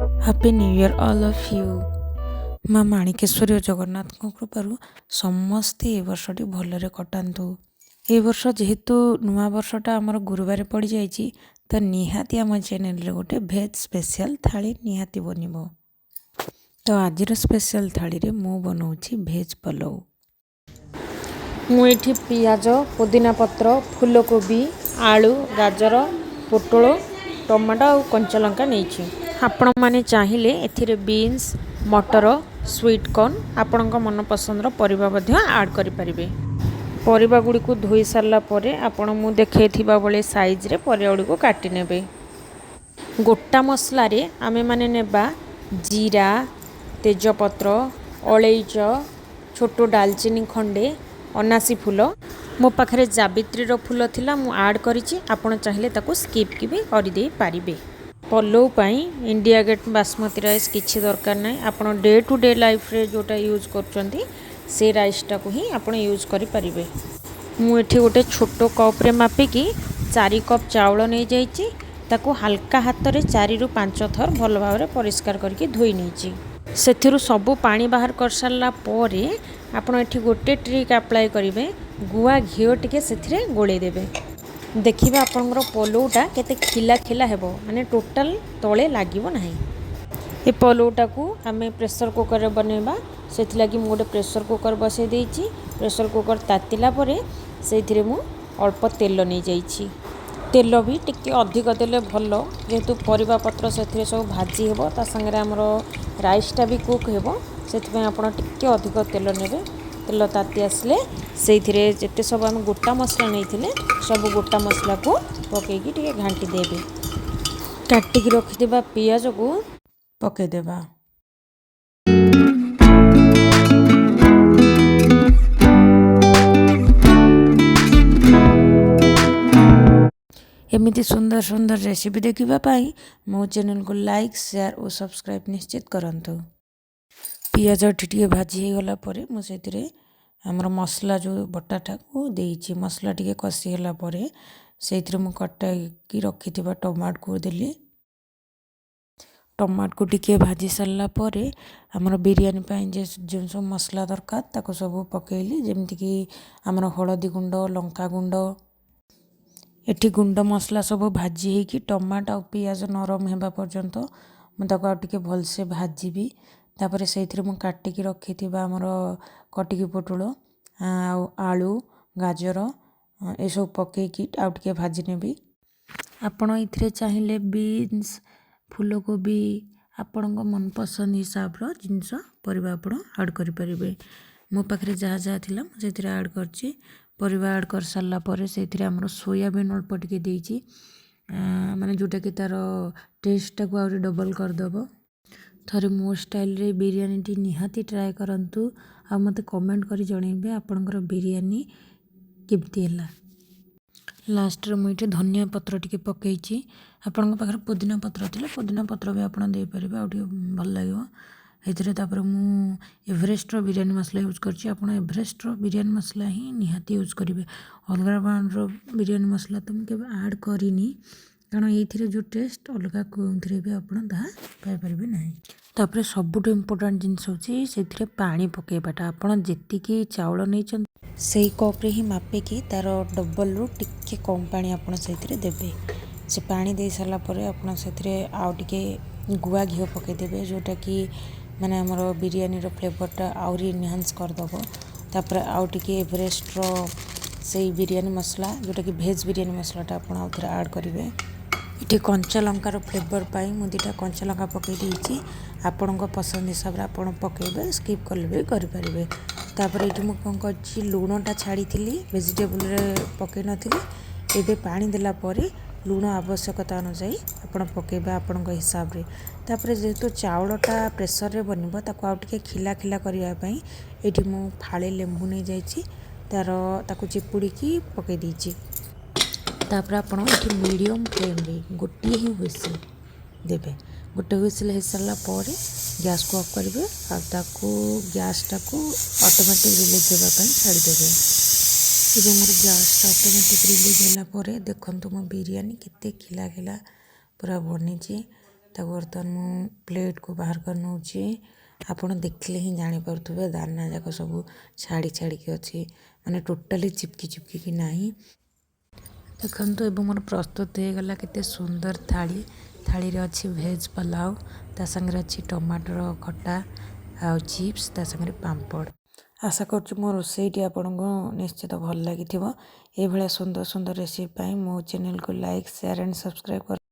Happy New Year all of you। ମା ମାଣିକେଶ୍ୱରୀ ଓ ଜଗନ୍ନାଥଙ୍କ କୃପାରୁ ସମସ୍ତେ ଏ ବର୍ଷଟି ଭଲରେ କଟାନ୍ତୁ। ଏ ବର୍ଷ ଯେହେତୁ ନୂଆ ବର୍ଷଟା ଆମର ଗୁରୁବାର ପଡ଼ିଯାଇଛି, ତ ନିହାତି ଆମ ଚ୍ୟାନେଲରେ ଗୋଟେ ଭେଜ୍ ସ୍ପେଶିଆଲ୍ ଥାଳି ନିହାତି ବନିବ। ତ ଆଜିର ସ୍ପେଶିଆଲ୍ ଥାଳିରେ ମୁଁ ବନାଉଛି ଭେଜ୍ ପଲଉ। ମୁଁ ଏଇଠି ପିଆଜ, ପୁଦିନା ପତ୍ର, ଫୁଲକୋବି, ଆଳୁ, ଗାଜର, ପୋଟଳ, ଟମାଟୋ ଆଉ କଞ୍ଚା ଲଙ୍କା ନେଇଛି। ଆପଣମାନେ ଚାହିଁଲେ ଏଥିରେ ବିନ୍ସ, ମଟର, ସୁଇଟ୍ କର୍ନ, ଆପଣଙ୍କ ମନପସନ୍ଦର ପରିବା ମଧ୍ୟ ଆଡ଼୍ କରିପାରିବେ। ପରିବା ଗୁଡ଼ିକୁ ଧୋଇ ସାରିଲା ପରେ ଆପଣ ମୁଁ ଦେଖାଇଥିବା ଭଳି ସାଇଜ୍ରେ ପରିବା ଗୁଡ଼ିକୁ କାଟି ନେବେ। ଗୋଟା ମସଲାରେ ଆମେମାନେ ନେବା ଜିରା, ତେଜପତ୍ର, ଅଳେଇଚ, ଛୋଟ ଡାଲଚିନି ଖଣ୍ଡେ, ଅନାସୀ ଫୁଲ। ମୋ ପାଖରେ ଜାବିତ୍ରୀର ଫୁଲ ଥିଲା, ମୁଁ ଆଡ଼୍ କରିଛି। ଆପଣ ଚାହିଁଲେ ତାକୁ ସ୍କିପ୍ ବି କରିଦେଇ ପାରିବେ। ପଲଉ ପାଇଁ ଇଣ୍ଡିଆ ଗେଟ୍ ବାସମତୀ ରାଇସ୍ କିଛି ଦରକାର ନାହିଁ। ଆପଣ ଡେ ଟୁ ଡେ ଲାଇଫ୍ରେ ଯେଉଁଟା ୟୁଜ୍ କରୁଛନ୍ତି, ସେ ରାଇସ୍ଟାକୁ ହିଁ ଆପଣ ୟୁଜ୍ କରିପାରିବେ। ମୁଁ ଏଠି ଗୋଟେ ଛୋଟ କପ୍ରେ ମାପିକି 4 କପ୍ ଚାଉଳ ନେଇଯାଇଛି। ତାକୁ ହାଲକା ହାତରେ 4ରୁ 5 ଥର ଭଲ ଭାବରେ ପରିଷ୍କାର କରିକି ଧୋଇ ନେଇଛି। ସେଥିରୁ ସବୁ ପାଣି ବାହାର କରିସାରିଲା ପରେ ଆପଣ ଏଠି ଗୋଟେ ଟ୍ରିକ୍ ଆପ୍ଲାଏ କରିବେ। ଗୁଆ ଘିଅ ଟିକେ ସେଥିରେ ଗୋଳେଇ ଦେବେ। ଦେଖିବେ, ଆପଣଙ୍କର ପଲଉଟା କେତେ ଖିଲା ଖିଲା ହେବ, ମାନେ ଟୋଟାଲ୍ ତଳେ ଲାଗିବ ନାହିଁ। ଏ ପଲଉଟାକୁ ଆମେ ପ୍ରେସର୍ କୁକର୍ରେ ବନେଇବା। ସେଥିଲାଗି ମୁଁ ଗୋଟେ ପ୍ରେସର୍ କୁକର୍ ବସାଇ ଦେଇଛି। ପ୍ରେସର୍ କୁକର୍ ତାତିଲା ପରେ ସେଇଥିରେ ମୁଁ ଅଳ୍ପ ତେଲ ନେଇଯାଇଛି। ତେଲ ବି ଟିକେ ଅଧିକ ଦେଲେ ଭଲ, ଯେହେତୁ ପରିବା ପତ୍ର ସେଥିରେ ସବୁ ଭାଜି ହେବ, ତା ସାଙ୍ଗରେ ଆମର ରାଇସ୍ଟା ବି କୁକ୍ ହେବ। ସେଥିପାଇଁ ଆପଣ ଟିକେ ଅଧିକ ତେଲ ନେବେ। ତେଲ ତାତି ଆସିଲେ ସେଇଥିରେ ଯେତେ ସବୁ ଆମେ ଗୋଟା ମସଲା ନେଇଥିଲେ, ସବୁ ଗୋଟା ମସଲାକୁ ପକାଇକି ଟିକେ ଘାଣ୍ଟି ଦେବେ। କାଟିକି ରଖିଥିବା ପିଆଜକୁ ପକାଇଦେବା। ଏମିତି ସୁନ୍ଦର ସୁନ୍ଦର ରେସିପି ଦେଖିବା ପାଇଁ ମୋ ଚ୍ୟାନେଲକୁ ଲାଇକ୍, ସେୟାର ଓ ସବସ୍କ୍ରାଇବ୍ ନିଶ୍ଚିତ କରନ୍ତୁ। ପିଆଜ ଏଠି ଟିକେ ଭାଜି ହେଇଗଲା ପରେ ମୁଁ ସେଥିରେ ଆମର ମସଲା ଯେଉଁ ବଟାଟାକୁ ଦେଇଛି। ମସଲା ଟିକେ କଷି ହେଲା ପରେ ସେଇଥିରେ ମୁଁ କଟାଇକି ରଖିଥିବା ଟମାଟୋକୁ ଦେଲି। ଟମାଟୋକୁ ଟିକେ ଭାଜି ସାରିଲା ପରେ ଆମର ବିରିୟାନୀ ପାଇଁ ଯେ ଯେଉଁ ସବୁ ମସଲା ଦରକାର, ତାକୁ ସବୁ ପକାଇଲି, ଯେମିତିକି ଆମର ହଳଦୀ ଗୁଣ୍ଡ, ଲଙ୍କା ଗୁଣ୍ଡ। ଏଠି ଗୁଣ୍ଡ ମସଲା ସବୁ ଭାଜି ହେଇକି ଟମାଟୋ ଆଉ ପିଆଜ ନରମ ହେବା ପର୍ଯ୍ୟନ୍ତ ମୁଁ ତାକୁ ଆଉ ଟିକେ ଭଲସେ ଭାଜିବି। ତାପରେ ସେଇଥିରେ ମୁଁ କାଟିକି ରଖିଥିବା ଆମର କଟିକି ପୋଟଳ ଆଉ ଆଳୁ, ଗାଜର ଏସବୁ ପକାଇକି ଆଉ ଟିକେ ଭାଜି ନେବି। ଆପଣ ଏଥିରେ ଚାହିଁଲେ ବିନ୍ସ, ଫୁଲକୋବି, ଆପଣଙ୍କ ମନପସନ୍ଦ ହିସାବର ଜିନିଷ ପରିବା ଆପଣ ଆଡ଼୍ କରିପାରିବେ। ମୋ ପାଖରେ ଯାହା ଯାହା ଥିଲା, ମୁଁ ସେଥିରେ ଆଡ଼୍ କରିଛି। ପରିବା ଆଡ଼୍ କରିସାରିଲା ପରେ ସେଇଥିରେ ଆମର ସୋୟାବିନ୍ ଅଳ୍ପ ଟିକେ ଦେଇଛି, ମାନେ ଯେଉଁଟାକି ତା'ର ଟେଷ୍ଟଟାକୁ ଆହୁରି ଡବଲ୍ କରିଦେବ। ଥରେ ମୋ ଷ୍ଟାଇଲରେ ବିରିୟାନୀଟି ନିହାତି ଟ୍ରାଏ କରନ୍ତୁ ଆଉ ମୋତେ କମେଣ୍ଟ କରି ଜଣାଇବେ ଆପଣଙ୍କର ବିରିୟାନୀ କେମିତି ହେଲା। ଲାଷ୍ଟରେ ମୁଁ ଏଠି ଧନିଆ ପତ୍ର ଟିକେ ପକାଇଛି। ଆପଣଙ୍କ ପାଖରେ ପୁଦିନା ପତ୍ର ଥିଲେ ପୁଦିନା ପତ୍ର ବି ଆପଣ ଦେଇପାରିବେ, ଆଉ ଟିକେ ଭଲ ଲାଗିବ ଏଥିରେ। ତାପରେ ମୁଁ ଏଭରେଷ୍ଟର ବିରିୟାନୀ ମସଲା ୟୁଜ୍ କରିଛି। ଆପଣ ଏଭରେଷ୍ଟର ବିରିୟାନୀ ମସଲା ହିଁ ନିହାତି ୟୁଜ୍ କରିବେ। ଅଲଗା ବ୍ରାଣ୍ଡର ବିରିୟାନୀ ମସଲା ତ ମୁଁ କେବେ ଆଡ଼୍ କରିନି, କାରଣ ଏଇଥିରେ ଯେଉଁ ଟେଷ୍ଟ, ଅଲଗା କେଉଁଥିରେ ବି ଆପଣ ତାହା ପାଇପାରିବେ ନାହିଁ। ତାପରେ ସବୁଠୁ ଇମ୍ପୋର୍ଟାଣ୍ଟ ଜିନିଷ ହେଉଛି ସେଥିରେ ପାଣି ପକାଇବାଟା। ଆପଣ ଯେତିକି ଚାଉଳ ନେଇଛନ୍ତି, ସେଇ କପ୍ରେ ହିଁ ମାପିକି ତା'ର ଡବଲରୁ ଟିକେ କମ୍ ପାଣି ଆପଣ ସେଇଥିରେ ଦେବେ। ସେ ପାଣି ଦେଇ ସାରିଲା ପରେ ଆପଣ ସେଥିରେ ଆଉ ଟିକେ ଗୁଆ ଘିଅ ପକାଇଦେବେ, ଯେଉଁଟାକି ମାନେ ଆମର ବିରିୟାନୀର ଫ୍ଲେଭରଟା ଆହୁରି ଏନହାନ୍ସ କରିଦେବ। ତାପରେ ଆଉ ଟିକେ ଏଭରେଷ୍ଟର ସେଇ ବିରିୟାନୀ ମସଲା, ଯେଉଁଟାକି ଭେଜ୍ ବିରିୟାନୀ ମସଲାଟା, ଆପଣ ଆଉ ଥରେ ଆଡ଼୍ କରିବେ। ଏଠି କଞ୍ଚା ଲଙ୍କାର ଫ୍ଲେଭର ପାଇଁ ମୁଁ ଦୁଇଟା କଞ୍ଚା ଲଙ୍କା ପକାଇ ଦେଇଛି। ଆପଣଙ୍କ ପସନ୍ଦ ହିସାବରେ ଆପଣ ପକାଇବେ, ସ୍କିପ୍ କଲେ ବି କରିପାରିବେ। ତାପରେ ଏଇଠି ମୁଁ କ'ଣ କରିଛି, ଲୁଣଟା ଛାଡ଼ିଥିଲି, ଭେଜିଟେବୁଲରେ ପକାଇ ନଥିଲି। ଏବେ ପାଣି ଦେଲା ପରେ ଲୁଣ ଆବଶ୍ୟକତା ଅନୁଯାୟୀ ଆପଣ ପକାଇବେ ଆପଣଙ୍କ ହିସାବରେ। ତାପରେ ଯେହେତୁ ଚାଉଳଟା ପ୍ରେସରରେ ବନିବ, ତାକୁ ଆଉ ଟିକେ ଖିଲା ଖିଲା କରିବା ପାଇଁ ଏଇଠି ମୁଁ ଫାଳେ ଲେମ୍ବୁ ନେଇଯାଇଛି, ତା'ର ତାକୁ ଚିପୁଡ଼ିକି ପକାଇ ଦେଇଛି। ତାପରେ ଆପଣ ଏଠି ମିଡ଼ିୟମ୍ ଫ୍ଲେମ୍ରେ ଗୋଟିଏ ହିଁ ହୁଇସିଲ୍ ଦେବେ। ଗୋଟେ ହୁଇସିଲ୍ ହେଇସାରିଲା ପରେ ଗ୍ୟାସ୍କୁ ଅଫ୍ କରିବେ ଆଉ ତାକୁ ଗ୍ୟାସ୍ଟାକୁ ଅଟୋମେଟିକ୍ ରିଲିଜ୍ ହେବା ପାଇଁ ଛାଡ଼ିଦେବେ। ଏବେ ମୋର ଗ୍ୟାସ୍ଟା ଅଟୋମେଟିକ୍ ରିଲିଜ୍ ହେଲା ପରେ ଦେଖନ୍ତୁ, ମୋ ବିରିୟାନୀ କେତେ ଖିଲା ଖିଲା ପୁରା ବନିଛି। ତାକୁ ବର୍ତ୍ତମାନ ମୁଁ ପ୍ଲେଟ୍କୁ ବାହାର କରି ନେଉଛି। ଆପଣ ଦେଖିଲେ ହିଁ ଜାଣିପାରୁଥିବେ, ଦାନା ଯାକ ସବୁ ଛାଡ଼ି ଛାଡ଼ିକି ଅଛି, ମାନେ ଟୋଟାଲି ଚିପକି ଚିପକିକି ନାହିଁ। ଦେଖନ୍ତୁ, ଏବେ ମୋର ପ୍ରସ୍ତୁତ ହେଇଗଲା କେତେ ସୁନ୍ଦର ଥାଳି। ଥାଳିରେ ଅଛି ଭେଜ୍ ପଲାଉ, ତା ସାଙ୍ଗରେ ଅଛି ଟମାଟର ଖଟା ଆଉ ଚିପ୍ସ, ତା ସାଙ୍ଗରେ ପାମ୍ପଡ଼। ଆଶା କରୁଛି ମୋ ରୋଷେଇଟି ଆପଣଙ୍କୁ ନିଶ୍ଚିତ ଭଲ ଲାଗିଥିବ। ଏଇଭଳିଆ ସୁନ୍ଦର ସୁନ୍ଦର ରେସିପି ପାଇଁ ମୋ ଚ୍ୟାନେଲକୁ ଲାଇକ୍, ସେୟାର ଆଣ୍ଡ ସବସ୍କ୍ରାଇବ୍ କର।